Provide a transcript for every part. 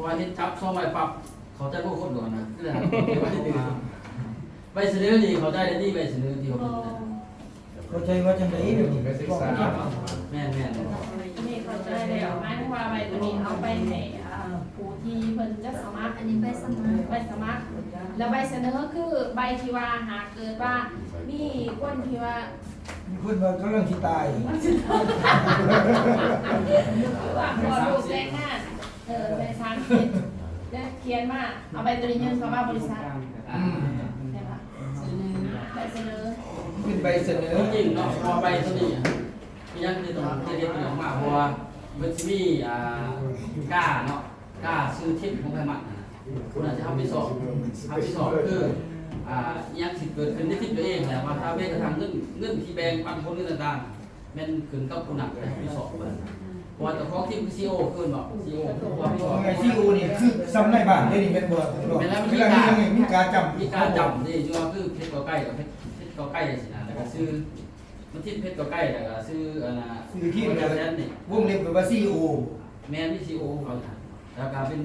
ວ່າເຮັດຈັບຊອງໄວ້ປັບ ເຂົ້າໃຈບໍ່ຄົນດອນນະ ຄືແບບ ໃບສະເໜີນີ້ເຂົ້າໃຈໄດ້ດີ ໃບສະເໜີທີ່ເຮົາເປັນ ເຂົ້າໃຈວ່າຈັ່ງໃດເດ ໄປສຶກສາ ແມ່ນໆ ນີ້ເຂົ້າໃຈແລ້ວ ໝາຍເຖິງວ່າໃບໂຕນີ້ເອົາໄປໃຫ້ ອ່າ ຜູ້ທີ່ເພິ່ນຈະສະໝັກ ອັນນີ້ໃບສະໝັກ ໃບສະໝັກ ແລ້ວໃບສະເໜີຄືໃບທີ່ວ່າຫາກເກີດວ່າມີຄົນທີ່ວ່າ ມີຄົນວ່າກຳລັງຊິຕາຍ ວ່າຂໍລູກແລງງານ ເອີ ໃບສາມສິບ ແລ້ວຂຽນມາ ເອົາໃບໂຕນີ້ຍື່ນເຂົ້າມາບໍລິສັດ ອືມ ໃບສະເໜີ ເປັນໃບສະເໜີ ຕົວຈິງເນາະ ເພາະວ່າໃບໂຕນີ້ ມີຫຍັງທີ່ຕ້ອງເຮັດອອກມາ ເພາະວ່າມັນຊິມີ ອ່າ ກ້າເນາະ ກ້າຊື່ທີມຂອງໃຜມັນຫັ້ນນະ ຜູ້ນັ້ນຊິຮັບຜິດຊອບ ຮັບຜິດຊອບຄື ອ່າ ອີ່ຫຍັງທີ່ເກີດຂຶ້ນໃນທີມຕົວເອງແຫຼະ ວ່າຖ້າແມ່ນກະທັ່ງເງິນ ເງິນທີ່ແບ່ງປັນຜົນເງິນຕ່າງໆ ແມ່ນຂຶ້ນກັບຜູ້ນັ້ນໄດ້ຮັບຜິດຊອບ ເພາະວ່າເຈົ້າຂອງທີມຄືຊີອີໂອ ຄືເນາະ ຊີອີໂອ ຜູ້ຮັບຜິດຊອບ ຊີອີໂອ ນີ້ຄືສ່ຳນາຍບ້ານເດ້ນີ້ແມ່ນບໍ່? ແມ່ນແລ້ວ ມັນມີກາ ມີກາຈຳ ມີກາຈຳເດ້ ຢູ່ວ່າຄືເພັດເກົ້າໄກ່ກັບເພັດ ເພັດເກົ້າໄກ່ຈັ່ງຊີ້ນະ ແລ້ວກະຊື່ ມັນທິດເພັດເກົ້າໄກ່ ແລ້ວກະຊື່ ອັນນ່າ ຊື່ທີມ ວງເລັບແປວ່າຊີອີໂອ ແມ່ນ ມີຊີອີໂອຂອງເຂົາ ແລ້ວກະເປັນ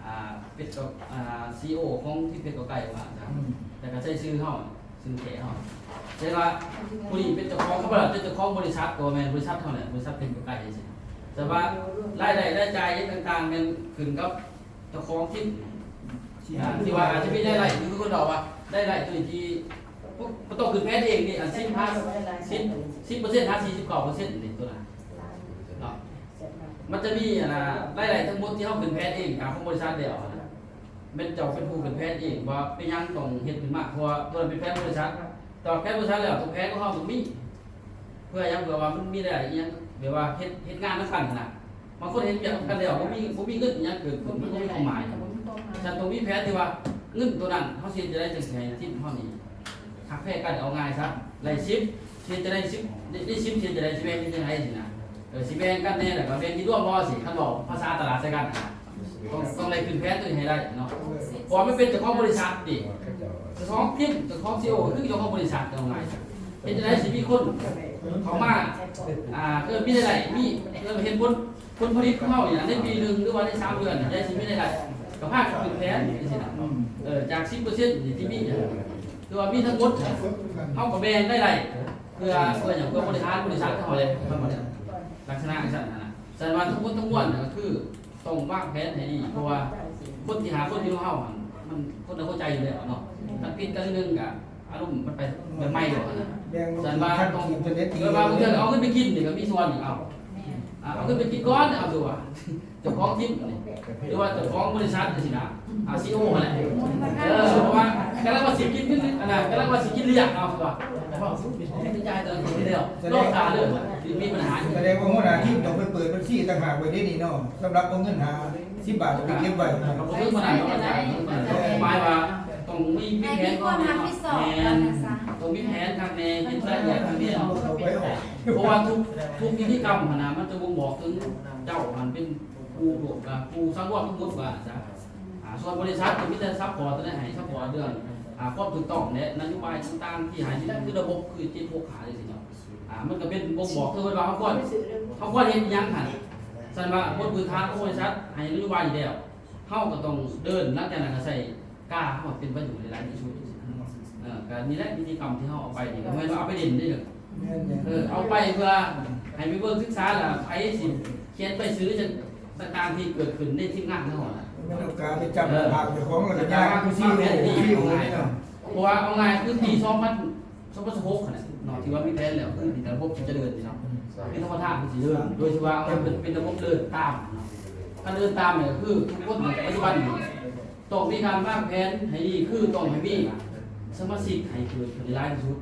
ອ່າ ເປັນ ອ່າ ຊີອີໂອຂອງທີ່ເປັນເກົ້າໄກ່ວ່າ ອືມ ແລ້ວກໍໃຊ້ຊື່ເຮົາ ຊື່ແທ້ເຮົາ ແຕ່ວ່າຜູ້ນີ້ເປັນເຈົ້າຂອງ ເຂົາເປັນເຈົ້າຂອງບໍລິສັດ ກໍແມ່ນບໍລິສັດເຮົາແຫຼະ ບໍລິສັດເປັນເກົ້າໄກ່ຈັ່ງຊີ້ ແຕ່ວ່າລາຍໄດ້ລາຍຈ່າຍຫຍັງຕ່າງໆ ແມ່ນຂຶ້ນກັບເຈົ້າຂອງທີມ ທີ່ວ່າອາດຈະມີລາຍໄດ້ ຄືຄົນເວົ້າວ່າລາຍໄດ້ຕົວທີ່ບໍ່ຕ້ອງຂຶ້ນແຜນເອງນີ້ ອັນ ສິບ ສິບ ສິບເປີເຊັນຫາ ສີ່ສິບເກົ້າເປີເຊັນນີ້ ຕົວນັ້ນເນາະ ມັນຈະມີ ອັນນ່າ ລາຍໄດ້ທັງໝົດທີ່ເຮົາຂຶ້ນແຜນເອງ ຕາມຂອງບໍລິສັດແລ້ວຫັ້ນນະ ແມ່ນເຈົ້າເປັນຜູ້ຂຶ້ນແຜນເອງວ່າເປັນຫຍັງຕ້ອງເຮັດຂຶ້ນມາ ເພາະວ່າຕົວນັ້ນເປັນແຜນບໍລິສັດ ແຕ່ວ່າແຜນບໍລິສັດແລ້ວ ຕົວແຜນຂອງເຮົາຕ້ອງມີ ເພື່ອຫຍັງ? ເພື່ອວ່າມັນມີລາຍໄດ້ອີ່ຫຍັງ ແບບວ່າເຮັດ ເຮັດງານນຳກັນຫັ້ນນະ ບາງຄົນເຮັດວຽກນຳກັນແລ້ວ ບໍ່ມີ ບໍ່ມີເງິນອີ່ຫຍັງເກີດຂຶ້ນ ມັນບໍ່ມີຄວາມໝາຍ ສະນັ້ນຕ້ອງມີແຜນທີ່ວ່າເງິນຕົວນັ້ນ ເຮົາຊິເຮັດຈັ່ງໃດຈຶ່ງຊິໃຫ້ທີມເຮົານີ້ ຮັກແພງກັນ ເອົາງ່າຍຊະ ໄລ່ສິບ ຊິເຮັດຈັ່ງໃດ ສິບ ໄດ້ ໄດ້ສິບ ຊິເຮັດຈັ່ງໃດ ຊິແບ່ງກັນຈັ່ງໃດຊີ້ນະ ເອີ ຊິແບ່ງກັນແດ່ ແລ້ວກໍແບ່ງທີ່ລວມບໍ່ ຊິ ຄັນເວົ້າພາສາຕະຫຼາດໃສ່ກັນນະ ຕ້ອງ ຕ້ອງໄດ້ຂຶ້ນແຜນຕົວນີ້ໃຫ້ໄດ້ເນາະ ເພາະວ່າມັນເປັນເຈົ້າຂອງບໍລິສັດນີ້ ເຈົ້າຂອງທີມ ເຈົ້າຂອງຊີອີໂອ ກໍຄືເຈົ້າຂອງບໍລິສັດ ເອົາງ່າຍ ເຮັດຈັ່ງໃດຊິມີຄົນເຂົ້າມາ ອ່າ ເອີ ມີລາຍໄດ້ ມີ ເອີ ເຫັນຜົນ ຜົນຜະລິດຂອງເຮົານີ້ນະ ໃນປີໜຶ່ງ ຫຼືວ່າໃນສາມເດືອນນີ້ ໄດ້ຊິມີລາຍໄດ້ ກໍພາກັນຂຶ້ນແຜນຈັ່ງຊີ້ນະ ເອີ ຈາກສິບເປີເຊັນນີ້ທີ່ມີ ຄືວ່າມີທັງໝົດ ເຮົາກໍແບ່ງລາຍໄດ້ ເພື່ອ ເພື່ອຫຍັງ? ເພື່ອບໍລິຫານບໍລິສັດຂອງເຮົາແຫຼະ ທັງໝົດ ລັກສະນະຈັ່ງຊັ້ນຫັ້ນນະ ສະນັ້ນວ່າທັງໝົດທັງມວນນະ ກໍຄືຕ້ອງວາງແຜນໃຫ້ດີ ເພາະວ່າຄົນທີ່ຫາຄົນຢູ່ນຳເຮົາຫັ້ນ ມັນຄົນລະຫົວໃຈຢູ່ແລ້ວເນາະ ຄັນຜິດກັນໜ້ອຍໜຶ່ງກໍອາລົມມັນໄປແບບໃໝ່ແລ້ວຫັ້ນນະ ສະນັ້ນວ່າຕ້ອງ ເວລາບາງເທື່ອເອົາເງິນໄປກິນນີ້ກໍມີສ່ວນ ເອົາ ເອົາເງິນໄປກິນກ່ອນ ເອົາຕົວ ເຈົ້າຂອງທີມນີ້ ຫຼືວ່າເຈົ້າຂອງບໍລິສັດຈັ່ງຊີ້ນະ ອາ ຊີອີໂອຫັ້ນແຫຼະ ເອີ ເພາະວ່າກຳລັງວ່າຊິກິນເງິນ ອັນນ່າ ກຳລັງວ່າຊິກິນລ້ຽງເອົາ ວ່າ ເວົ້າສູ່ເປັນຜູ້ໃຫຍ່ເດີ ລອງຖ້າເດີ ມີບັນຫາ ສະແດງວ່າຫົວໜ້າທີມຕ້ອງໄປເປີດບັນຊີຕ່າງຫາກໄວ້ເດ້ນີ້ເນາະ ສຳລັບເອົາເງິນຫ້າສິບບາດໄປເກັບໄວ້ ກໍບໍ່ເຖິງປານນັ້ນດອກ ໝາຍວ່າຕ້ອງມີ ມີແຜນ ໃຫ້ມີຄວາມຮັບຜິດຊອບ ແມ່ນ ວ່າຊັ້ນຊະ ຕ້ອງມີແຜນຄັກແນ່ ເຮັດລາຍລະອຽດຄັກແນ່ ເພາະວ່າທຸກ ທຸກນິຕິກຳຫັ້ນນະ ມັນຈະບົ່ງບອກເຖິງເຈົ້າຫັ້ນເປັນ ຜູ້ລວມ ອ່າ ຜູ້ສັງລວມທັງໝົດວ່າຊັ້ນຊະ ອ່າ ສ່ວນບໍລິສັດກໍມີແຕ່ຊັບພອດຕົວໃດໃຫ້ ຊັບພອດເລື່ອງ ອ່າ ຄວາມຖືກຕ້ອງ ແລະ ນະໂຍບາຍຕ່າງໆ ທີ່ໃຫ້ ຄືລະບົບ ຄືເຈັດຫົກຫ້າ ຈັ່ງຊີ້ເນາະ ອ່າ ມັນກໍເປັນບົ່ງບອກເຖິງວ່າເຮົາຄວນ ເຮົາຄວນເຮັດອີ່ຫຍັງຫັ້ນ ຊັ້ນວ່າບົດພື້ນຖານຂອງບໍລິສັດໃຫ້ນະໂຍບາຍຢູ່ແລ້ວ ເຮົາກໍຕ້ອງເດີນ ຫຼັງຈາກນັ້ນກໍໃສ່ ກ້າເຮົາເປັນປະໂຫຍດຫຼາຍທີ່ສຸດ ເອີ ກໍນີ້ແຫຼະ ນິຕິກຳທີ່ເຮົາເອົາໄປນີ້ ກໍແມ່ນວ່າເອົາໄປຫຼິ້ນເດ້ ແມ່ນໆ ເອີ ເອົາໄປເພື່ອໃຫ້ໄປເບິ່ງສຶກສາ ແລ້ວໃຜຊິຂຽນໃບສະເໜີ ຕ່າງໆ ທີ່ເກີດຂຶ້ນໃນທີມງານຂອງເຮົານະ ແມ່ນເອົາກາໄປຈັບ ເອີ ພາກເຈົ້າຂອງ ແລ້ວກໍຍ້າຍໄປຊີອີໂອ ຊີອີໂອນີ້ເນາະ ເພາະວ່າເອົາງ່າຍຄືປີສອງພັນ ສອງພັນສິບຫົກຫັ້ນແຫຼະເນາະ ທີ່ວ່າມີແຜນແລ້ວ ຄືທີ່ລະບົບຈະເດີນນີ້ເນາະ ຄືທຳມະດາມັນຊິເດີນ ໂດຍທີ່ວ່າເອົາເປັນ ເປັນລະບົບເດີນຕາມເນາະ ຄັນເດີນຕາມນີ້ກໍຄືທຸກຄົນໃນປັດຈຸບັນນີ້ ຕ້ອງມີການວາງແຜນໃຫ້ດີ ຄືຕ້ອງໃຫ້ມີສະມາຊິກໃຫ້ເກີດຂຶ້ນໃຫ້ຫຼາຍທີ່ສຸດ.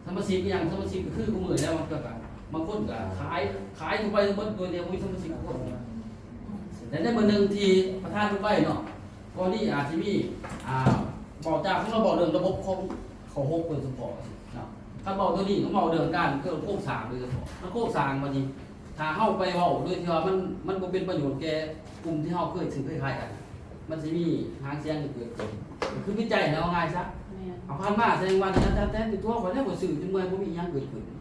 ສະມາຊິກອີ່ຫຍັງ? ສະມາຊິກກໍຄືຄູ່ມື້ແລ້ວ ບາງເທື່ອກໍບາງຄົນກໍຂາຍ ຂາຍທົ່ວໄປໝົດ ໂດຍທີ່ບໍ່ມີສະມາຊິກຈັກຄົນ. ແລະ ໃນມື້ໜຶ່ງທີ່ປະທານລົງໄປເນາະ ກໍນີ້ອາດຊິມີ ອ່າ ເວົ້າຈາກ ເຮົາເວົ້າເລື່ອງລະບົບຂອງ ເຂົ້າຫົກໂດຍສະເພາະເນາະ. ຄັນເວົ້າໂຕນີ້ ເຮົາເວົ້າເລື່ອງການ ຄືໂຄງສ້າງໂດຍສະເພາະ ມັນໂຄງສ້າງ ບາດນີ້ ຖ້າເຮົາໄປເວົ້າໂດຍທີ່ວ່າມັນ ມັນບໍ່ເປັນປະໂຫຍດແກ່ກຸ່ມທີ່ເຮົາເຄີຍຊື້ເຄີຍຂາຍກັນ ມັນຊິມີຫາງສຽງເກີດຂຶ້ນ ກໍຄືມີໃຈນະ ເວົ້າງ່າຍຊະ. ແມ່ນ ເອົາຜ່ານມາ ແສດງວ່າອາຈານແຕນຕົວະຂ້ອຍແລ້ວ ຂ້ອຍຊື້ຈົນເມື່ອຍ ບໍ່ມີຫຍັງເກີດຂຶ້ນ. ອືມ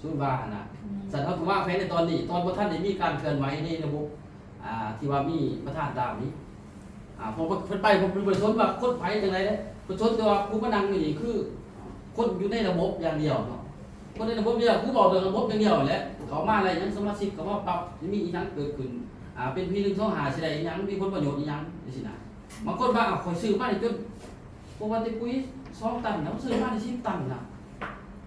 ສົມມຸດວ່າຫັ້ນນະ. ອືມ ຊັ້ນເຮົາຕ້ອງວາງແຜນໃນຕອນນີ້ ຕອນບໍ່ທັນໄດ້ມີການເຄື່ອນໄຫວໃນລະບົບ ອ່າ ທີ່ວ່າມີປະທານຕາມນີ້ ອ່າ ເພາະເພິ່ນໄປ ເພິ່ນບໍ່ໄດ້ສົນວ່າຄົນໃຜຈັ່ງໃດເດ້ ເພິ່ນສົນແຕ່ວ່າຜູ້ມານັ່ງຢູ່ນີ້ຄືຄົນຢູ່ໃນລະບົບຢ່າງດຽວເນາະ. ຄົນໃນລະບົບນີ້ຄືເວົ້າເລື່ອງລະບົບຢ່າງດຽວແຫຼະ ເຂົ້າມາໄດ້ຫຍັງ ສະມາຊິກເຂົ້າມາປັບ ມີອີ່ຫຍັງເກີດຂຶ້ນ ອ່າ ເປັນ ພີໜຶ່ງສອງຫ້າ ຊິໄດ້ອີ່ຫຍັງ ມີຜົນປະໂຫຍດອີ່ຫຍັງ ຈັ່ງຊີ້ນະ. ບາງຄົນວ່າ ອ້າວ ຂ້ອຍຊື້ມານີ້ຈົນ ບໍ່ວ່າແຕ່ປຸ໋ຍສອງຕັນນະ ຊື້ມາໄດ້ສິບຕັນນະ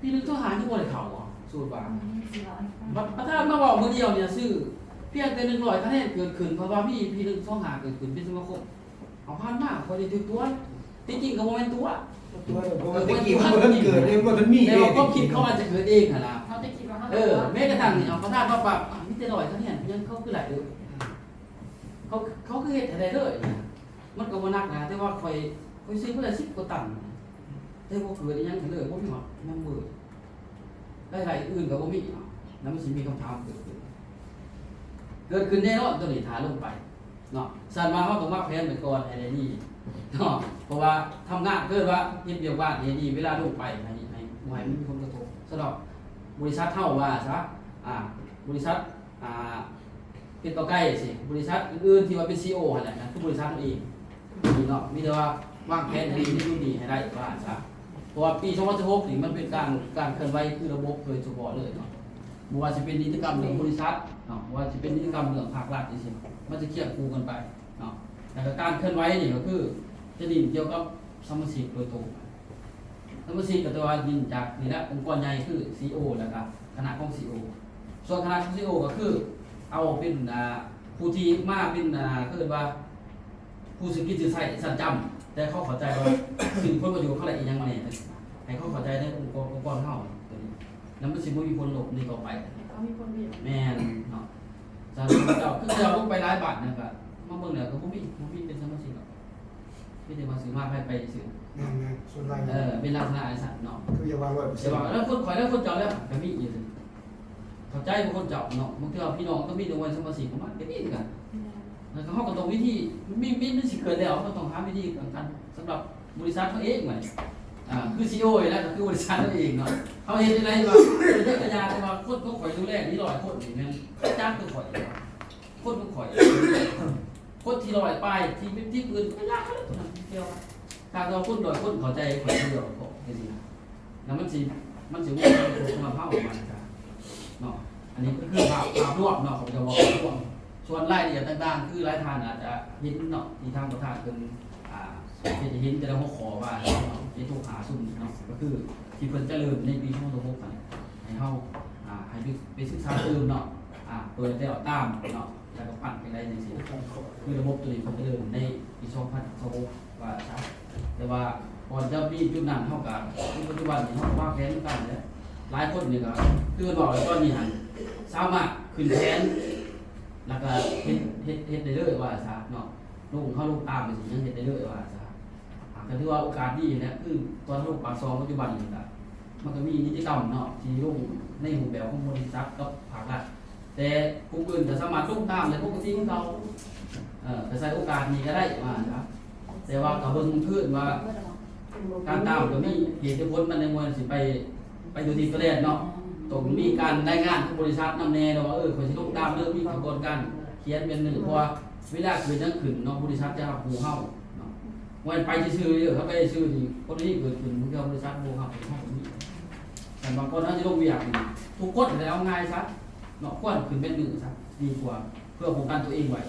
ປີໜຶ່ງເທົ່າຫາຍັງບໍ່ໄດ້ເຂົ້າ ສູດວ່າ ອືມ ຊິວ່າ ບັດປະທານມາເວົ້າມື້ດຽວນີ້ ຊື້ພຽງແຕ່ໜຶ່ງຮ້ອຍຄະແນນເກີດຂຶ້ນ ເພາະວ່າມີປີໜຶ່ງສອງຫ້າເກີດຂຶ້ນເປັນສະມາຄົມ ເອົາຜ່ານມາ ຂ້ອຍໄດ້ຖືກຕົວະ ທີ່ຈິງກໍບໍ່ແມ່ນຕົວະ ຕົວະ ເອີ ເພາະວ່າແຕ່ກີ້ມັນບໍ່ທັນເກີດເດ້ ບໍ່ທັນມີ ແຕ່ວ່າຄວາມຄິດເຂົາອາດຈະເກີດເອງຫັ້ນນະ ເຮົາແຕ່ຄິດວ່າເຮົາ ເອີ ຕົວະ ແມ້ກະທັ່ງນີ້ ເອົາປະທານມາປັບ ອ່າ ມີແຕ່ຮ້ອຍຄະແນນ ຍັງເຂົາຄືໄດ້ເລີຍ ເຂົາ ເຂົາຄືເຮັດໃຫ້ໄດ້ເລີຍ ມັນກໍບໍ່ໜັກນະ ແຕ່ວ່າຂ້ອຍ ຂ້ອຍຊື້ມາໄດ້ສິບກວ່າຕັນ ແຕ່ບໍ່ເກີດອີ່ຫຍັງເລີຍ ບໍ່ມີຮອດນຳເບີ ລາຍໄດ້ອື່ນກໍບໍ່ມີເນາະ ແລ້ວມັນຊິມີຄຳຖາມເກີດຂຶ້ນ ເກີດຂຶ້ນແນ່ນອນ ໂຕນີ້ຖ້າລົງໄປເນາະ. ຊັ້ນວ່າເຮົາຕ້ອງວາງແຜນໄວ້ກ່ອນໃຫ້ໄດ້ດີເນາະ ເພາະວ່າທຳງານ ເກີດວ່າເຮັດວຽກວານໃຫ້ດີ ເວລາລົງໄປໃຫ້ ໃຫ້ ບໍ່ໃຫ້ມັນມີຜົນກະທົບ. ສຳລັບບໍລິສັດເຮົາວ່າຊະ ອ່າ ບໍລິສັດ ອ່າ ເຮັດເຂົ້າໄກ່ຊີ້ ບໍລິສັດອື່ນໆທີ່ວ່າເປັນຊີອີໂອຫັ້ນແຫຼະ ນັ້ນຄືບໍລິສັດເຮົາເອງນີ້ເນາະ. ມີແຕ່ວ່າວາງແຜນໃຫ້ດີ ໃຫ້ຢູ່ດີໃຫ້ໄດ້ວ່າຊະ ເພາະວ່າປີສອງພັນສິບຫົກນີ້ມັນເປັນການ ການເຄື່ອນໄຫວຄືລະບົບໂດຍສະເພາະເລີຍເນາະ. ບໍ່ວ່າຊິເປັນນິຕິກຳເລື່ອງບໍລິສັດເນາະ ບໍ່ວ່າຊິເປັນນິຕິກຳເລື່ອງພາກລັດຈັ່ງຊີ້ ມັນຈະຄຽງຄູ່ກັນໄປເນາະ. ແລ້ວກໍການເຄື່ອນໄຫວນີ້ກໍຄືຈະຫຼິ້ນກ່ຽວກັບສະມາຊິກໂດຍຕົງ. ສະມາຊິກກໍແຕ່ວ່າດິນຈາກນີ້ແຫຼະ ອົງກອນໃຫຍ່ຄືຊີອີໂອ ແລ້ວກໍຄະນະຂອງຊີອີໂອ. ສ່ວນຄະນະຂອງຊີອີໂອກໍຄືເອົາເປັນ ອ່າ ຜູ້ທີ່ມາເປັນ ອ່າ ເຂົາເອີ້ນວ່າຜູ້ຊື່ກິດຊື່ໃຊ້ຊັ້ນຈຳ ແຕ່ເຂົາເຂົ້າໃຈວ່າ ຊຶ່ງຜົນປະໂຫຍດເຂົາໄດ້ອີ່ຫຍັງມາແດ່ ໃຫ້ເຂົາເຂົ້າໃຈໃນອົງກອນ ອົງກອນເຮົາໂຕນີ້ ແລ້ວມັນຊິບໍ່ມີຜົນລົບໃນຕໍ່ໄປ. ເຂົາມີຜົນປະໂຫຍດ ແມ່ນເນາະ. ສາທຸເຈົ້າ ຄືເຈົ້າລົງໄປຫຼາຍບາດນັ້ນກໍມາເບິ່ງແລ້ວກໍບໍ່ມີ ບໍ່ມີເປັນສະມາຊິກດອກ. ມີແຕ່ວ່າຊື້ມາໃຜໄປຊື່ ແມ່ນໆ ສ່ວນຫຼາຍ ເອີ ເປັນລັກສະນະຈັ່ງຊັ້ນເນາະ ຄືຢ່າວ່າຮ້ອຍເປີເຊັນ ແຕ່ວ່າແລ້ວຄົນຂ້ອຍແລ້ວຄົນເຈົ້າແລ້ວກໍມີຢູ່ ເຂົ້າໃຈວ່າຄົນເຈົ້າເນາະ. ບາງເທື່ອພີ່ນ້ອງກໍມີແຕ່ວ່າສະມາຊິກເຂົ້າມາກໍມີຄືກັນ ແມ່ນ ແລ້ວກໍເຮົາກໍຕ້ອງວິທີ ມີ ມີ ມັນຊິເກີດແລ້ວ ເຮົາກໍຕ້ອງຫາວິທີການ ສຳລັບບໍລິສັດເຮົາເອງບັດນີ້ ອ່າ ຄືຊີອີໂອນີ້ແຫຼະ ກໍຄືບໍລິສັດເຮົາເອງເນາະ. ເຮົາເຮັດຈັ່ງໃດວ່າ ເຮັດກະຢ່າ ແຕ່ວ່າຄົນຂອງຂ້ອຍດູແລນີ້ຮ້ອຍຄົນນີ້ແມ່ນຈັກຄືຂ້ອຍ ຄົນຂອງຂ້ອຍ ຄົນທີ່ຮ້ອຍປາຍ ທີ່ ທີ່ອື່ນໄປລາວເບິດ ເທົ່ານັ້ນດຽວ. ຖ້າວ່າຄົນຮ້ອຍຄົນເຂົ້າໃຈຂ້ອຍເດີ ກໍຈັ່ງຊີ້ນະ ແລ້ວມັນຊິ ມັນຊິມີຜົນສຳລັບເຮົາ ມັນກະເນາະ. ອັນນີ້ກໍຄືພາບ ພາບລວມເນາະ ຂ້າພະເຈົ້າເວົ້າພາບລວມ. ສ່ວນລາຍລະອຽດຕ່າງໆ ຄືຫຼາຍທ່ານອາດຈະເຫັນເນາະ ທີ່ທາງປະທານເພິ່ນ ອ່າ ເຮັດໃຫ້ເຫັນແຕ່ລະຫົວຂໍ້ວ່າເນາະ ເຈັດຫົກຫ້າຊຸມເນາະ ກໍຄືທີ່ເພິ່ນຈະເລີ່ມໃນປີສອງພັນສິບຫົກຫັ້ນ ໃຫ້ເຮົາ ອ່າ ໃຫ້ໄປ ໄປສຶກສາຕື່ມເນາະ ອ່າ ເປີດແລ້ວຕາມເນາະ ແລ້ວກໍປັ້ນໄປໄດ້ຈັ່ງຊີ້. ຄືລະບົບໂຕນີ້ເພິ່ນຈະເລີ່ມໃນປີສອງພັນສິບຫົກວ່າຊະ. ແຕ່ວ່າກ່ອນຈະມີຈຸດນັ້ນ ເຮົາກໍ ຄືປັດຈຸບັນນີ້ເຮົາກໍວາງແຜນນຳກັນແຫຼະ. ຫຼາຍຄົນນີ້ກໍຄືເວົ້າແລ້ວ ຕອນນີ້ຫັ້ນສາມາດຂຶ້ນແຜນ ແລ້ວກໍເຮັດ ເຮັດ ເຮັດໄດ້ເລີຍວ່າຊະເນາະ. ລົງ ເຮົາລົງຕາມໄປຊິຍັງເຮັດໄດ້ເລີຍວ່າຊະ. ອ່າ ກໍຖືວ່າໂອກາດດີແຫຼະ ຄືຕອນເຮົາລົງປາກຊ່ອງປັດຈຸບັນນີ້ກໍ ມັນກໍມີນິຕິກຳເນາະ ທີ່ລົງໃນຮູບແບບຂອງບໍລິສັດກັບພາກລັດ ແຕ່ກຸ່ມອື່ນກໍສາມາດລົງຕາມໄດ້ປົກກະຕິຄືເກົ່າ. ເອີ ກໍໃຊ້ໂອກາດນີ້ກໍໄດ້ວ່າຊະ. ແຕ່ວ່າກໍເບິ່ງຄືນວ່າ ການຕາມກໍມີເຫດມີຜົນ ມັນຍັງບໍ່ແມ່ນຊິໄປ ໄປໂດຍທີ່ໂດດແລ່ນເນາະ. ຕ້ອງມີການລາຍງານຂອງບໍລິສັດນຳແດ່ເນາະວ່າ ເອີ ຂ້ອຍຊິລົງຕາມເດີ ມີຂະບວນການຂຽນເປັນໜຶ່ງ ເພາະວ່າເວລາເກີດຫຍັງຂຶ້ນເນາະ ບໍລິສັດຈະຮັບຮູ້ເຮົາເນາະ. ບໍ່ແມ່ນໄປຊື່ໆເດີ ຖ້າໄປຊື່ໆນີ້ ກໍໄດ້ເກີດຂຶ້ນ ບາງເທື່ອບໍລິສັດບໍ່ຮັບເຮົາກໍມີ. ແຕ່ບາງຄົນເຮົາຊິລົງວຽກນີ້ ທຸກຄົນແລ້ວ ເອົາງ່າຍຊະເນາະ ຄວນຂຶ້ນເປັນໜຶ່ງຊະດີກວ່າ ເພື່ອປ້ອງກັນຕົວເອງໄວ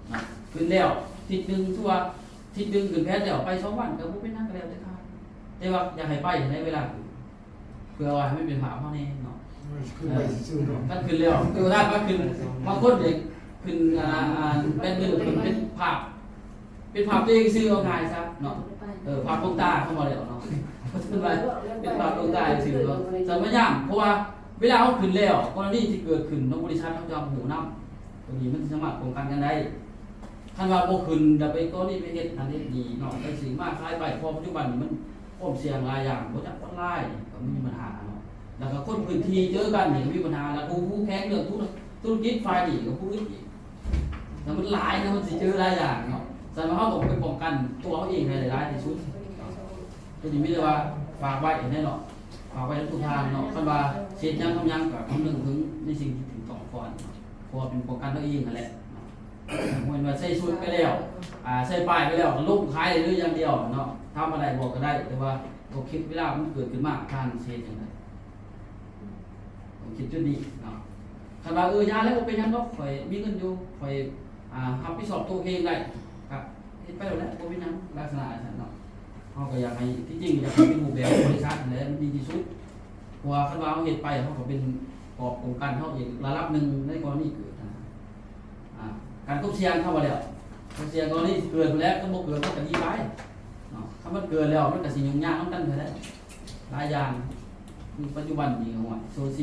້ເນາະ. ຂຶ້ນແລ້ວທິດໜຶ່ງ ຖືວ່າທິດໜຶ່ງຂຶ້ນແຜນແລ້ວ ໄປສອງວັນກໍບໍ່ເປັນຫຍັງ ກໍແລ້ວແຕ່ທ່ານ ແຕ່ວ່າຢາກໃຫ້ໄປໃນເວລາ ເພື່ອວ່າໃຫ້ມັນເປັນພາບເຮົາແດ່ເນາະ. ມັນຂຶ້ນໄປຊື່ໆເນາະ ຄັນຂຶ້ນແລ້ວ ຄືວ່າຖ້າວ່າຂຶ້ນ ບາງຄົນເດ ຂຶ້ນ ອ່າ ອ່າ ແປດມື້ ເປັນ ເປັນພາບ ເປັນພາບຕົວເອງຊື່ ເອົາງ່າຍຊະເນາະ. ເອີ ພາບລວງຕາເຂົາບໍ່ໄດ້ເອົາເນາະ ເພິ່ນວ່າເປັນພາບລວງຕາຊື່ເນາະ. ສະພະຍາມ ເພາະວ່າເວລາເຮົາຂຶ້ນແລ້ວ ກໍລະນີທີ່ເກີດຂຶ້ນເນາະ ບໍລິສັດເຮົາຈະຮັບຮູ້ນຳ ຕົວນີ້ມັນສາມາດປ້ອງກັນກັນໄດ້. ຄັນວ່າບໍ່ຂຶ້ນ ແລ້ວໄປກໍລະນີໄປເຮັດນັ້ນເຮັດນີ້ເນາະ ໄປຊື້ມາຂາຍໄປ ເພາະປັດຈຸບັນນີ້ມັນຄວາມສ່ຽງຫຼາຍຢ່າງ ບໍ່ຈັກອອນລາຍກໍມີບັນຫາເນາະ. ແລ້ວກໍຄົນພື້ນທີ່ເຈີກັນນີ້ກໍມີບັນຫາ ແລ້ວກໍຮູ້ແຂງເລື່ອງທຸລະ ທຸລະກິດຝ່າຍນີ້ກໍຜູ້ອື່ນອີກ ແລ້ວມັນຫຼາຍນະ ມັນຊິເຈີຫຼາຍຢ່າງເນາະ. ສະນັ້ນເຮົາຕ້ອງໄປປ້ອງກັນຕົວເຮົາເອງໃຫ້ໄດ້ຫຼາຍທີ່ສຸດ. ຕົວນີ້ມີແຕ່ວ່າຝາກໄວ້ແດ່ເນາະ ຝາກໄວ້ນຳທຸກທ່ານເນາະ. ຄັນວ່າຊິເຮັດຫຍັງທຳຫຍັງ ກໍຄຳນຶງເຖິງໃນສິ່ງທີ່ຖືກຕ້ອງກ່ອນເນາະ ເພາະວ່າເປັນປ້ອງກັນຕົວເອງຫັ້ນແຫຼະເນາະ. ສຸດໄປແລ້ວ ອ່າ ໃສ່ປ້າຍໄປແລ້ວ ກໍລົງຂາຍໄດ້ເລີຍຢ່າງດຽວເນາະ. ຖາມວ່າໄດ້ບໍ່? ກໍໄດ້ ແຕ່ວ່າຕ້ອງຄິດເວລາມັນເກີດຂຶ້ນມາ ທ່ານຊິເຮັດຈັ່ງໃດ? ຕ້ອງຄິດຈຸດນີ້ເນາະ. ຄັນວ່າ ເອີ ຢ່າແລ້ວ ບໍ່ເປັນຫຍັງດອກ ຂ້ອຍມີເງິນຢູ່ ຂ້ອຍ ອ່າ ຮັບຜິດຊອບໂຕເອງໄດ້ ກໍເຮັດໄປໂລດແຫຼະ ບໍ່ເປັນຫຍັງ ລັກສະນະຈັ່ງຊັ້ນເນາະ. ເຮົາກໍຢາກໃຫ້ ທີ່ຈິງຢາກໃຫ້ເປັນຮູບແບບບໍລິສັດຫັ້ນແຫຼະ ມັນດີທີ່ສຸດ. ເພາະວ່າຄັນວ່າເຮົາເຮັດໄປ ເຮົາກໍເປັນກອບປ້ອງກັນເຮົາອີກລະດັບໜຶ່ງໃນກໍລະນີເກີດຫັ້ນນະ. ອ່າ ການຄວາມສ່ຽງເຮົາວ່າແລ້ວ ຄວາມສ່ຽງກໍລະນີຊິເກີດພຸ້ນແຫຼະ ຄັນບໍ່ເກີດມັນກໍດີໄປເນາະ. ຄັນມັນເກີດແລ້ວ ມັນກໍຊິຫຍຸ້ງຍາກນຳກັນຫັ້ນແຫຼະ ຫຼາຍຢ່າງ. ຄືປັດຈຸບັນນີ້ ໂອ້ຍ ໂຊຊ